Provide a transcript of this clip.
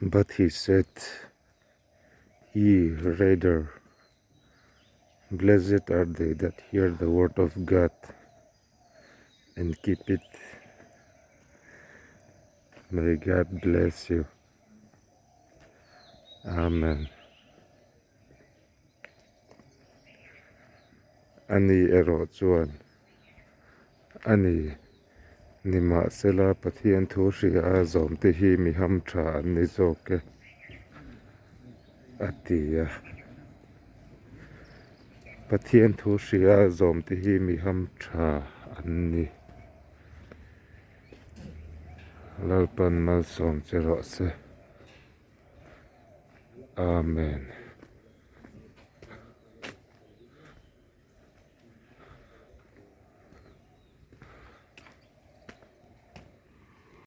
But he said, Ye rather, blessed are they that hear the word of God and keep it. May God bless you. Amen. Ani erawh chuan a ni. Nimahsela, Pathian thu hria a zawmte hi mi hamtha an ni zawk e, a ti a. Pathian thu hria a zawmte hi mi hamtha an ni. Lalpan malsawm che rawh se. Amen.